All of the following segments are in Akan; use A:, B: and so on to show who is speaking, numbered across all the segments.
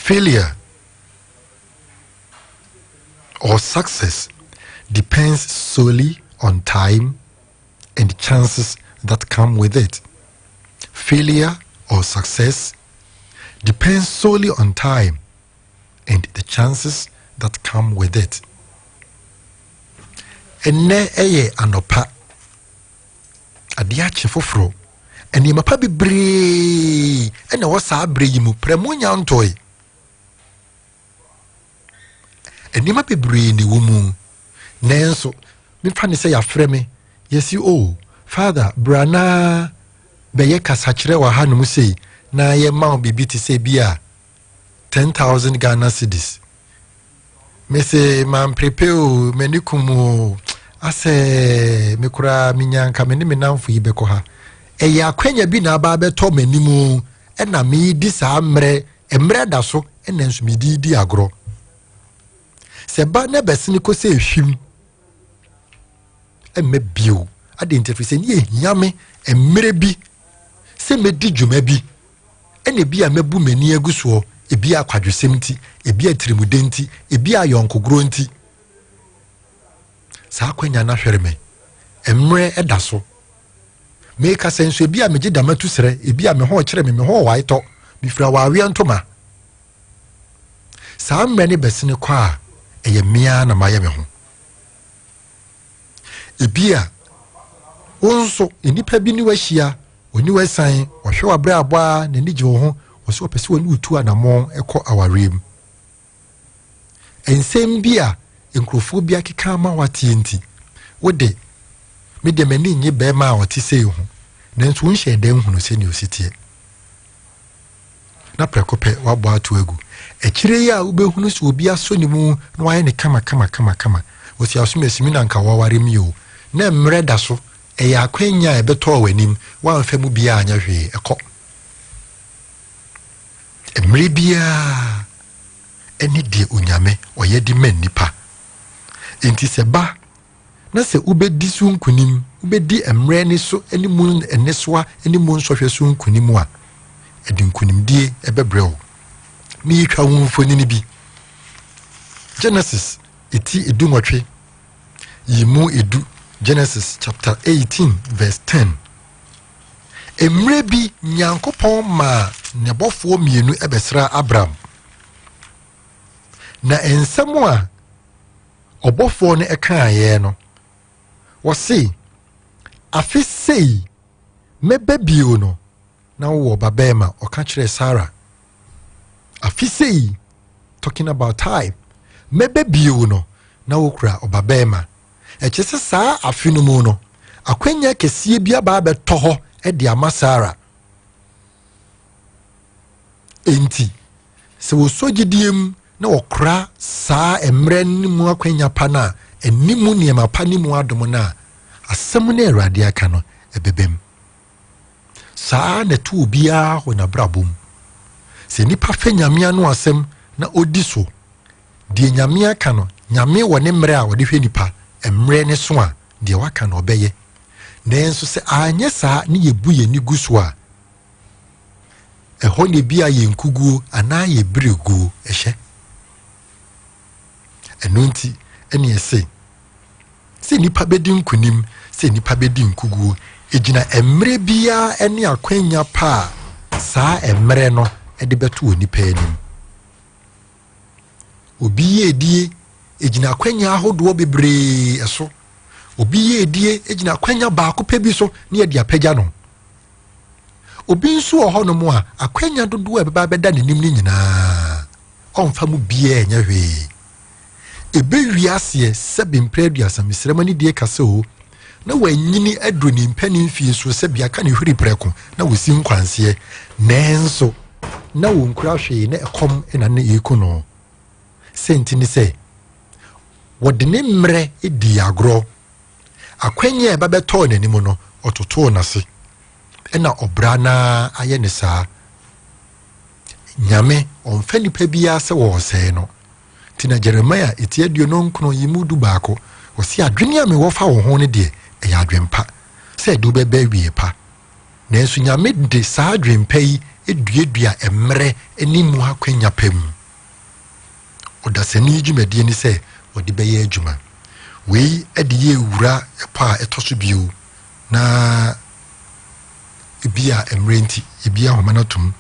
A: Failure or success depends solely on time and chances that come with it. Failure or success depends solely on time and the chances that come with it. Ɛnnɛ ɛyɛ anɔpa, adeɛ akye foforɔ, nneɛma pa bebree ɛna ɛwɔ saa berɛ yi mu, prɛmo nya ntɔe. Nneɛma bebree na ɛwɔ mu, nanso mefa ne sɛ yɛafrɛ me, yɛsi o oh, father bra na bɛyɛ kasakyerɛ wɔ hanom sei na yɛma wo biribi te sɛ bi a 10,000 Ghana cedis. Mese mamprepe o, m'ani kum o, asɛ me koraa menya nka me ne me namfo yi bɛkɔ ha. Ɛyɛ akwanya bi na aba abɛtɔ m'anim ɛna medi saa mmerɛ, mmerɛ da so ɛna nso medi di agorɔ. Sɛ ba na bɛsene kɔ sɛ ehwim ɛmɛ bio ade nti ɛfiri sɛ ne yɛhia me mmerɛ bi sɛ mɛdi dwuma bi ɛna ebi a mɛbu m'ani agu soɔ, ebi a akwadwosɛm nti, ebi a tirimude nti, ebi a ayɔnkogorɔ nti, saa akwanya no ahwere me. Mmerɛ ɛda so meka sɛ nso ebi a megye dama tu serɛ, ebi a me ho kyerɛ me, me ho waetɔ, mefira waaweɛ ntoma. Saa mmerɛ ne bɛsene kɔ a, ɛyɛ mmea na mayɛ me ho. Ebia wo nso nnipa bi ne wahyia, ɔni wasan, ɔhwɛ w'abrabɔ a n'ani gye wo ho, ɔsɛ ɔpɛ sɛ ɔne wo tu anammɔn kɔ awareɛ mu. Nsɛm bi a nkurɔfoɔ bi akeka ama wateɛ nti, wo de, me deɛ m'ani nnye bɛrima a ɔte sei ho, nanso wonhyɛɛ da nhunu sɛnea ɔsi teɛ. Na prɛko pɛ wabɔ ato agu. Akyire yi a wobɛhunu sɛ obi asɔ ne mu na wayɛ ne kama kama kama kama, ɔsi asom asimi na nka waware mi o, na mmerɛ da so, ɛyɛ akwanya a ɛbɛtɔɔ w'anim, woamfa mu biara anyɛ hwee, ɛkɔ. Mmerɛ biara ɛne deɛ Onyame ɔyɛ de ma nnipa. Enti sɛ ba na sɛ wobɛdi so nkonim, wobɛdi mmerɛ ne so ne mu nnesoa ne mu nsɔhwɛ so nkonim a, ɛde nkonimdie ɛbɛbrɛ wo. Meretwa wo mfonini bi. Genesis eti 18 yi mu 10, Genesis chapter 18 verse 10. Mmerɛ bi Nyankopɔn maa n'abɔfoɔ mmienu ɛbɛsraa Abram. Na nsɛm a ɔbɔfoɔ no ɛkaeɛ no, wɔse, afe sei mɛba bio no na wowɔ ɔbabarima. Ɔka kyerɛɛ Sarah, afe sei, talking about time, mɛba bio no na wokura ɔbabarima. Ɛkyerɛ sɛ saa afe no mu no, akwanya kɛseɛ bi aba abɛtɔ hɔ de ama Sarah. Enti sɛ wɔsɔ gyidie mu na wɔkora saa mmerɛ no mu akwanya pa no a, ɛne mu nneɛma pa ne mu adom no a, asɛm no Awurade aka no ɛbɛbam. Saa na ɛto obiara wɔ n'abrabɔ mu. Sɛ nipa fɛ Nyame ano asɛm na ɔdi so, deɛ Nyame aka no, Nyame wɔ ne mmerɛ a ɔde hwɛ nipa, mmerɛ ne so a, deɛ waka no ɔbɛyɛ. Nanso sɛ anyɛ saa ne yɛbu yɛn ani gu so a, ɛhɔ na ebi a yɛn nkuguo anaa yɛn berɛguo ɛhyɛ. Ɛno nti ɛne ɛse sɛ nipa bɛdi nkonim, sɛ nipa bɛdi nkuguo, ɛgyina mmerɛ biara ne akwanya pa a saa mmerɛ no de bɛto wɔ nipa anim. Obi yiedie ɛgyina akwanya ahodoɔ bebree ɛso. Obi yiedie gyina akwanya baako pɛ bi so ne yɛde apagya no. Obi nso wɔ hɔnom a akwanya dodoɔ a ɛbɛba abɛda n'anim no nyinaa ɔmfa mu biara nyɛ hwee. Ɛbɛwie aseɛ sɛbe mprɛ 30, mesrɛ ma ne die kasa o, na wanyini aduru ne mpanin mfie so sɛ biaka ne hwiri prɛko na wɔsi nkwanseɛ, nanso na wɔnkura hwee na ɛkɔm na ne ɛku no. Sɛnti ne sɛ wɔde ne mmerɛ di agorɔ. Akwanya a ɛba bɛtɔɔ n'anim no, ɔtotoo n'ase. Ɛna ɔbra naa ayɛ ne saa. Nyame ɔmfa nipa biara sɛ wɔresɛe no. Nti na Jeremiah eti 29 yi mu 11, ɔsi adwene a mewɔ fa wo ho no deɛ, ɛyɛ adwempa sɛ ɛde wobɛbɛ awie pa. Nanso Nyame de saa adwempa yi duadua mmerɛ ne mu akwanya pa mu. Ɔdasani dwumadie ne sɛ wɔde bɛyɛ adwuma. Wei de yɛ wura ɛpɔ a ɛtɔ so bio na ebi a mmerɛ nti ebi ahoma no atom.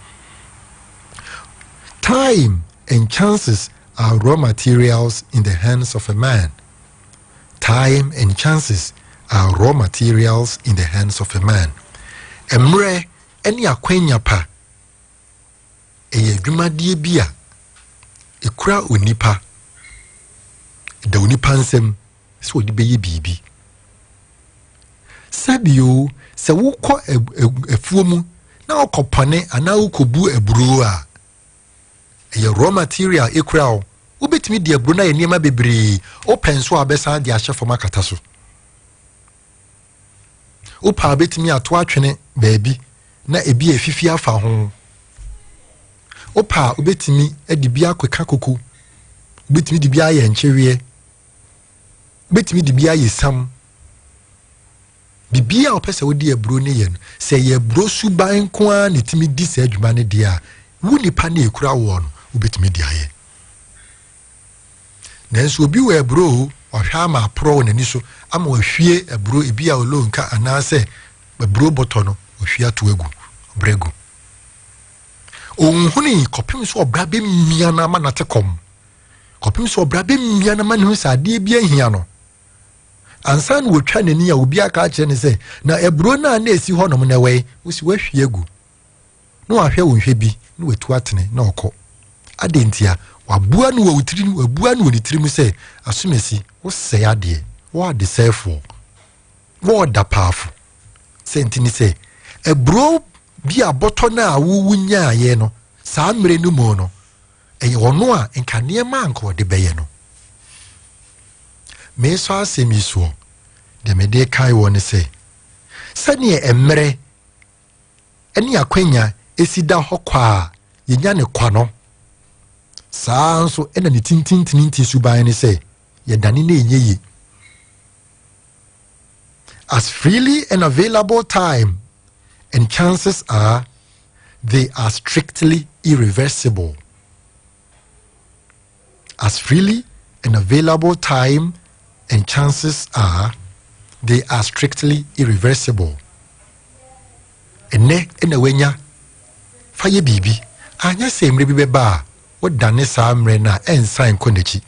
A: Time and chances are raw materials in the hands of a man. Time and chances are raw materials in the hands of a man. Mmerɛ ne akwanya pa ɛyɛ adwumadeɛ bi a ɛkura onipa, ɛda onipa nsam sɛ ɔde bɛyɛ biribi. Sɛbio sɛ wokɔ afuo mu na wokɔpɔne anaa wokɔbu aburo a, ɛyɛ raw material ɛkura wo. Wobɛtumi de aburo no ayɛ nneɛma bebree. Wopɛ nso a, wobɛsan de ahyɛ fam akata so. Wopɛ a, wobɛtumi ato atwene baabi na ebi afifi afa ho. Wopɛ a, wobɛtumi de bi akɔka koko, wobɛtumi de bi ayɛ nkyeweɛ, wobɛtumi de bi ayɛ sam. Biribi a wopɛ sɛ wode aburo no yɛ no, sɛ yɛ aburo suban nko ara na ɛtumi di saa adwuma no deɛ a, wo nipa no ekura woɔ no, wobɛtumi de ayɛ. Nanso obi wɔ aburo o, ɔhwɛ ama aporɔ wɔ n'ani so ama wahwie aburo ebi a olonka anaasɛ aburo bɔtɔ no, ohwie ato agu ɔbrɛ gu. Ohunhuni kɔpem so ɔbra bɛmia no ama nate kɔm, kɔpem so ɔbra bɛmia no ama ne ho sɛ adeɛ bi ahia no ansa na wɔtwa n'ani a obi aka akyerɛ ne sɛ na aburo no a na esi hɔnom na ɛwɔ yi, wosi wahwie agu na wahwɛ wɔn hwɛ bi na watu atene na ɔkɔ. Ade ntia wabua no wɔ tiri, wabua no wɔ ne tirim sɛ asomasi wosɛe adeɛ, wɔade sɛefoɔ, wɔɔda paafo. Sɛ nti ne sɛ aburo bi a bɔtɔ no a wowu nyaayɛ no saa mmerɛ no mu no, ɛyɛ ɔno a nka nneɛma a nka ɔde bɛyɛ no. Meesɔ asɛm yi soɔ deɛ mede kae wɔ ne sɛ, sɛneɛ mmerɛ ne akwanya esi da hɔ kwa a yɛnya ne kwa no, saa nso ɛna ne tintintinti suban ne sɛ yɛdane no ɛnyɛ yie. As freely and available time and chances are, they are strictly irreversible. As freely and available time and chances are, they are strictly irreversible. Ɛnɛ ɛna wanya fa yɛ biribi, anyɛ sɛ mmerɛ bi bɛba a wodane saa mmerɛ no a, ɛnsan nkɔ n'akyi.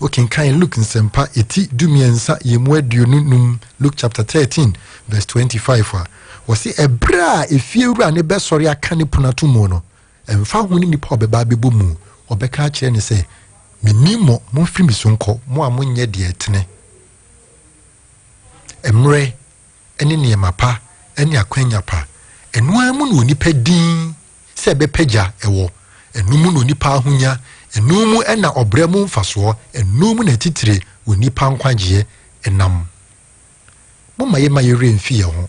A: Wokenkan Luke Nsɛmpa ɛti 13 yɛmu 25, Luke chapter 13 verse 25 a, wɔse ɛberɛ a efie wura ne bɛsɔre aka ne pono ato mu no, ɛmfa ho ne nipa a ɔbɛba abɛbɔ mu, ɔbɛka akyerɛ ne sɛ, "Mennim mo, momfiri mi so nkɔ, mo a monyɛ deɛ ɛtene." Mmerɛ ne nneɛma pa ne akwanya pa, ɛno ara mu na onipa din sɛ ɛbɛpagya ɛwɔ ɛno mu na onipa ahonya, ɛno mu ɛna ɔbrɛ mu mfasoɔ, ɛno mu na titire onipa nkwagyeɛ ɛnam. Momma yɛma yɛwerɛ mfi yɛn ho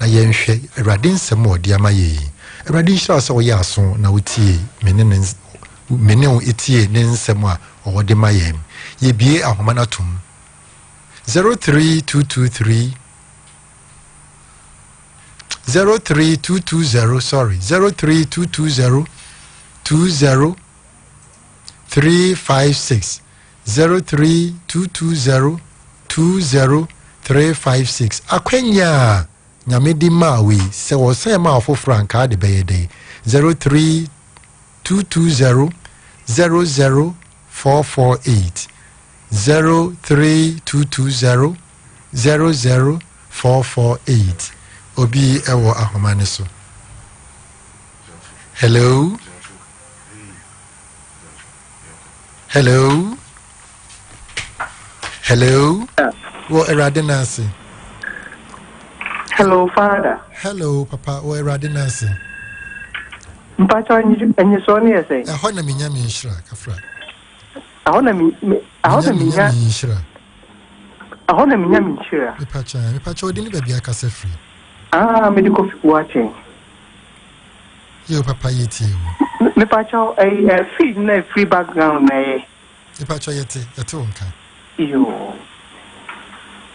A: na yɛnhwɛ Awurade nsɛm a ɔde ama yɛ yi. Awurade nhyira wo sɛ woyɛ aso na wotie me ne ne me ne wo etie ne nsɛm a ɔwɔ de ma yɛn. Yɛbie ahoma no atom 03223 03220, sorry, 03220 20 356, 03220 20 356. Akwanya a Nyame de maa wei sɛ wɔsɛn ma afoforɔ ankaa de bɛyɛ dɛn? 03220 00448, 03220 00448. Obi ɛwɔ ahoma ne so. Hello, hello, hello. Wɔ Awurade no ase.
B: Hello, Father.
A: Hello, papa. Wɔ Awurade no ase.
B: Mpakyɛ, enyisɔ ne yɛ sɛn?
A: Ɛhɔ na menya me nhyira kafra.
B: Ɛhɔ na mi mi ɛhɔ na
A: menya me nhyira.
B: Ɛhɔ na menya me nhyira.
A: Mepakyɛ, mepakyɛ, wode ne baabi akasa firi?
B: Ah, mede Kofi Boakye.
A: Yɛ papa, yɛtie
B: wo. Mepakyɛ, ɛyɛ feed na free background na ɛyɛ.
A: Mepakyɛ, yɛte wo nka.
B: Yoo.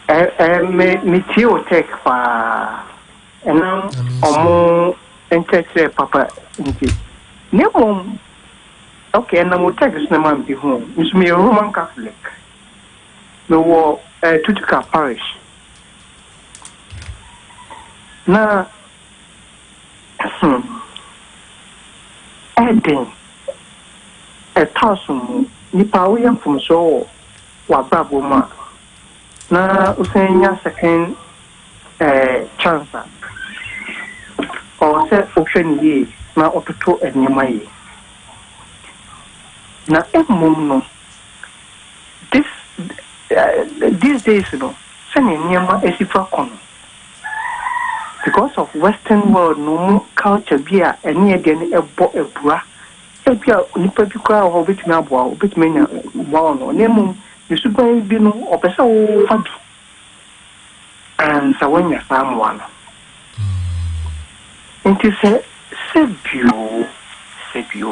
B: Ɛ ɛ me metie wo tech paa. Ɛnam ɔmo nkyerɛkyerɛ papa nti. Ne mmom. Okay, ɛnam wo text na ma bi ho. Nso meyɛ Roman Catholic. Mewɔ eh, Tutuka Parish. Na ɛden ɛtɔ aso mu nipa a woyɛ mfomsoɔ wɔ w'abrabɔ mu a na wosan nya second eh, chance a ɔwɔ sɛ wohwɛ no yie na wototo nneɛma yie. Na mmom no, this uh, these days no, sɛnea nneɛma asi fa kɔ no, because of western world no mu culture bi a ɛne ɛdeɛ no ɛbɔ abura, ebi a nipa bi koraa wɔ hɔ obetumi aboa wo, obetumi anya mmoa wɔ no, na mmom ne suban bi no ɔpɛ sɛ wofa bi ansa woanya saa mmoa no. Nti sɛ sɛbio sɛbio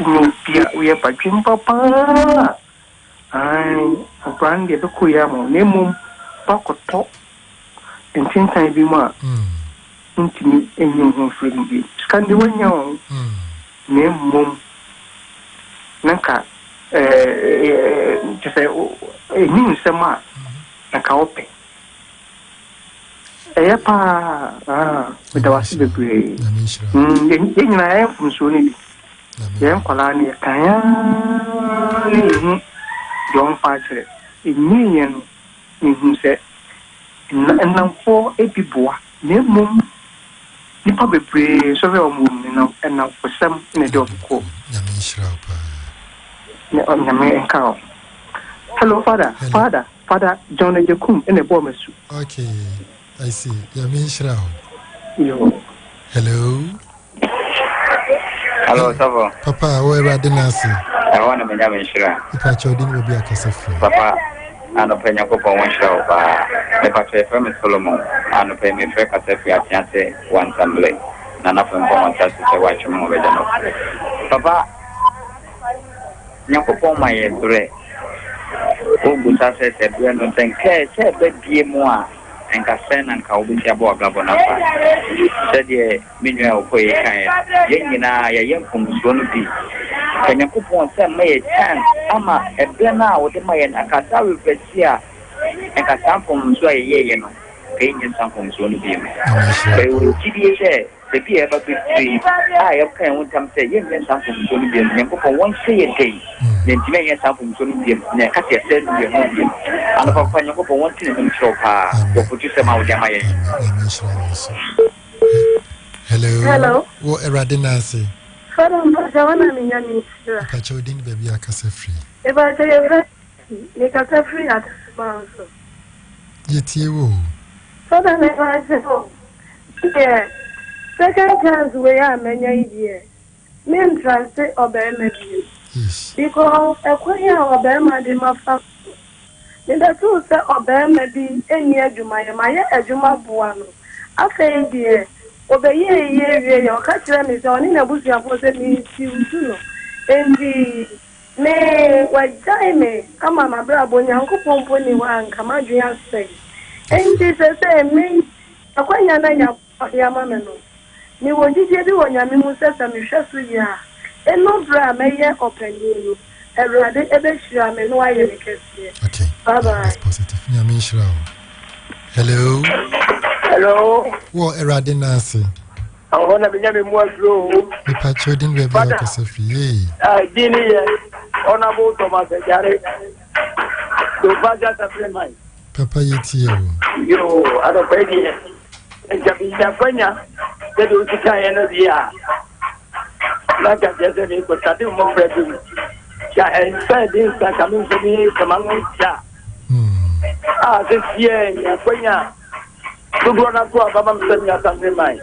B: wonya obi a woyɛ badwemba paa a, ɔbra no deɛ ɛbɛkɔ yie ama wo, na mmom woakɔtɔ ntentan bi mu a wontumi nyi wo ho mfiri mu bio. Sika no deɛ woanya o, na mmom na nka kyɛ sɛ ɛni nsɛm a nka wopɛ. Ɛyɛ paa, meda wase bebree. Yɛn nyinaa yɛyɛ mfomsoɔ no bi. Yɛn nkwadaa no yɛkan ara ne yɛhu deɛ ɔmfa akyerɛ. Ɛnyini yɛn no, mehu sɛ nnamfoɔ bi boa, na mmom nnipa bebree nso hwɛ wɔn wɔ mu no, nnamfosɛm na ɛde wɔn kɔ.
A: Nyame nhyira wo paa.
B: Nyame nka wo. Hello, Father.
A: Hello.
B: Father, Father John Ejekum ɛna ɛbɔɔ m'asu.
A: Okay, I see. Nyame nhyira wo.
B: Yo.
A: Hello.
C: Hello, Sɔfo.
A: Papa, wo Awurade no ase.
C: Ɛhɔ na menya me nhyira.
A: Mepakyɛ wo din ne baabi a kasa firi.
C: Papa, anɔpa yi Nyankopɔn wo nhyira wo paa. Mepakyɛ yɛfrɛ me Solomon. Anɔpa yi mefrɛ kasa firi Atease Wansamble. Nana Frimpong ɔte ase sɛ watwe me ho bɛgya no. Papa, Nyankopɔn ma yɛ berɛ. Wobusa sɛ sɛ berɛ no sɛ nkɛɛ sɛ ɛbɛbie mu a nka sɛn na nka wobɛsi abɔ w'abrabɔ no afa. Sɛdeɛ me nua a ɔkɔ yi kaeɛ no, yɛn nyinaa yɛyɛ mfomsoɔ no bi. Ka Nyankopɔn sɛ mma yɛ chance ama ɛberɛ no a ɔde ma yɛn anka saa reverse a nka saa mfomsoɔ a yɛyɛeɛ no nka yɛnnyɛ saa mfomsoɔ no bio. Ka yɛwɔ gyidie sɛ baabi a yɛba bɛduru yi a yɛka yɛn ho ntam sɛ yɛnnyɛ saa mfomsoɔ no bio no, Nyankopɔn wɔnhyɛ yɛ den na yɛntumi anyɛ saa mfomsoɔ no bio na yɛka sɛ yɛsɛ nu yɛn ho bio. Anɔpa papa Nyankopɔn wɔnte n'anim kyerɛ wo paa wɔ afotusɛm a wode ama yɛn.
A: Nyame nhyira wo nso. Hello.
D: Hello.
A: Wo Awurade na ase.
D: Fada mpakyɛ wo na menya me nhyira.
A: Mpakyɛ wo din ne baabi a kasa firi.
D: Mepakyɛ yɛfrɛ me kasa firi Atasima nso.
A: Yɛtie wo o.
D: Fada mepakyɛ o. Deɛ second chance wei a manya yi deɛ me ntrase ɔbarima bio. Because ɛkwan a ɔbarima de ma fa so. Mebɛtoo sɛ ɔbarima bi nni adwumayɛ, mayɛ adwuma boa no. Afei deɛ, ɔbɛyɛɛ yie wieeɛ, ɔka kyerɛɛ me sɛ ɔne n'abusuafoɔ sɛ mensiw su no. Enti me, wagyae me ama m'abrabɔ, Nyankopɔn mpo nni hɔ a anka m'adwene asɛe. Enti seesei me, akwanya no a Nyankopɔn de ama me no, mewɔ gyidie bi wɔ Nyame mu sɛ sɛ mehwɛ so yie a, eno berɛ a mɛyɛ ɔpanin no, Awurade bɛhyira me na wayɛ me kɛseɛ.
A: Okay.
D: Bye bye.
A: That's positive. Nyame nhyira wo. Hello.
E: Hello.
A: Wɔ Awurade no ase.
E: Ɛhɔ na menya me mu aduro o.
A: Mepa kyɛw din baabi a ɔkasa firi. Yee.
E: Din ne yɛ Honorable Thomas Agyare. Dovaja Supplement.
A: Papa yɛ tie o.
E: Yoo, anɔpa yi deɛ, nka menya kwanya sɛdeɛ wosi kaeɛ no deɛ a, na nka kyerɛ sɛ mekɔsade mmɔfra bi mu. Ka ɛnsa de nsa ka me nso me kama no nsa. A sɛsiɛ nya kwanya dodoɔ no ato aba ma me sɛ me asante man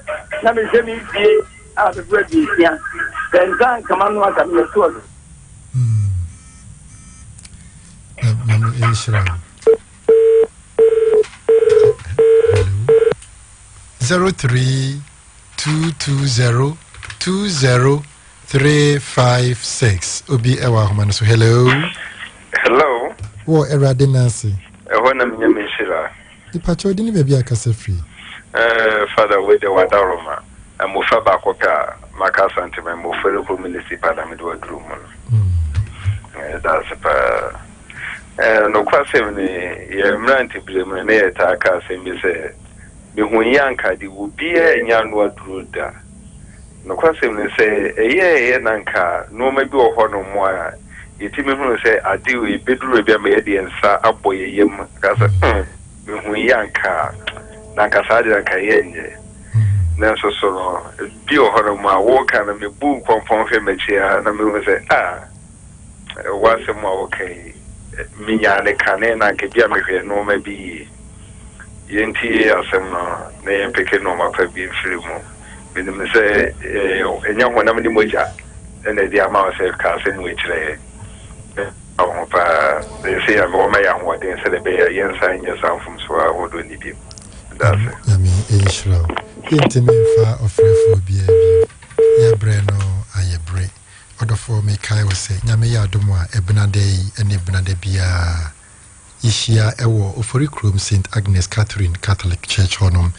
E: na mehwɛ me fie a mefrɛ aduosia sɛ nsa nkama no aka meyɛ soɔ no.
A: Nyame nhyira wo. Hello. 03220 20356. Obi ɛwɔ ahoma no so. Hello.
F: Hello.
A: Wɔ Awurade n'ase.
F: Ɛhɔ na menya me nhyira.
A: Nipa kyɛw di ne baabi akasa firi.
F: Father, wei de wadaroma. Mmofra baako pɛ a maka Asanteman mmofra no kurom municipal na mede waduru mu no. Yɛda ase paa. Nokwasɛm ni, yɛn mmerantebere mu no, na yɛtaa ka asɛm bi sɛ, Mehu yi anka de obiara nnya ano aduru da. Nokwasɛm ni sɛ, ɛyɛeɛ na anka nneɛma bi wɔ hɔnom a yɛtumi hunu sɛ ade wei bɛduru baabi ama yɛde yɛn nsa abɔ yɛn yam ka sɛ, Hmm, mehu yi anka na anka saa deɛ anka yɛnyɛ. Nanso so no, bi wɔ hɔnom a woka no, mebu nkɔmpɔn hwɛ m'akyi ara na mehu sɛ, ah, w'asɛm a woka yi, menyaa ne kane na anka bi a mehwɛ nneɛma bi yie. Yɛntie asɛm no na yɛmpeke nneɛma pa bi mfiri mu. Menim sɛ ɛnyɛ honam ne mogya na ɛde ama wo sɛ ka asɛm wei kyerɛ yɛn. Ɛfa wo ho paa. Na ɛsɛ yɛ wɔma yɛ ahoɔden sɛdeɛ ɛbɛyɛ a yɛnsan nyɛ saa mfomsoɔ ahodoɔ no bio. Meda ase.
A: Nyame nhyira wo. Yɛntumi mfa ɔfrɛfoɔ biara bio. Yɛbrɛ no ayɛ bere. Ɔdɔfoɔ mekae wo sɛ Nyame yɛ adom a ɛbenada yi ne benada biara yɛhyia wɔ Oforikrom St. Agnes Catherine Catholic Church hɔnom.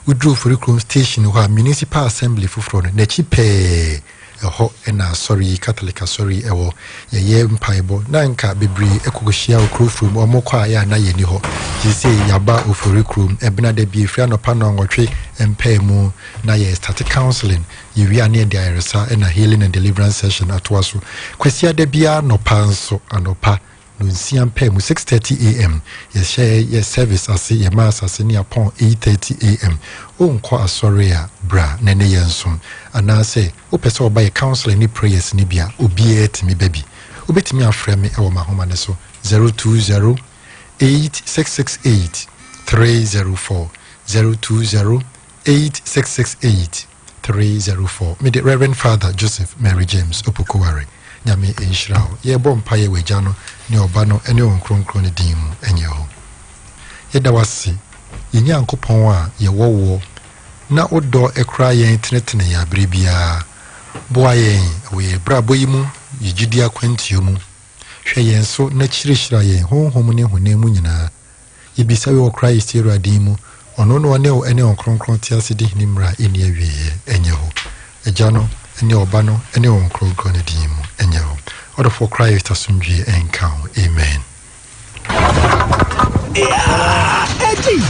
A: Woduru Oforikrom station hɔ a, Municipal Assembly foforɔ no, n'akyi pɛɛ, ɛhɔ na asɔre yi, Catholic asɔre yi wɔ. Yɛyɛ mpaebɔ na nka bebree kɔkɔhyia wɔ kuro foforɔ mu. Wɔkɔ a, yɛ a na yɛnni hɔ. Seesei yɛaba Oforikrom. Ɛbena da bi, ɛfiri anɔpa nnɔnwɔtwe mpaemu na yɛrestate counseling. Yɛwie a na yɛde ayaresa na healing and deliverance session atoa so. Kwasiada biara anɔpa nso, anɔpa, Nonsia mpɛ mu, 6:30 AM, yɛhyɛ yɛ service ase, yɛ mass ase ne yɛapɔn 8:30 AM. Wonkɔ asɔre a, bra na ɛne yɛn nsom. Anaasɛ wopɛ sɛ wɔba yɛ counseling ne prayers no bi a, obiara tumi ba bi. Wobɛtumi afrɛ me wɔ m'ahoma no so, 020 8668 304, 020 8668 304. Mede Reverend Father Joseph Mary James Opoku-Ware. Nyame nhyira wo. Yɛrebɔ mpaeɛ wɔ Agya no ne Ɔba no ne Honhom Kronkron no din mu. Ɛnyɛ hɔ. Yɛda wo ase, yɛn Nyankopɔn a yɛwɔ woɔ na wo dɔ kora yɛn tenetene yɛn aberɛ biara. Boa yɛn wɔ yɛn abrabɔ yi mu, yɛn gyidie akwantuo mu. Hwɛ yɛn so na kyirihyira yɛn honhom ne honam mu nyinaa. Yɛbisa wei wɔ Christ Awurade din mu, ɔno na ɔne wo ne Honhom Kronkron te ase di hene mmerɛ a ɛnni awieɛ. Ɛnyɛ hɔ. Agya no, ne Ɔba no, ne Honhom Kronkron no din mu. Ɛnyɛ hɔ. Ɔdɔfoɔ Christ asomdwie nka wo. Amen.
G: Yeah, Eddie.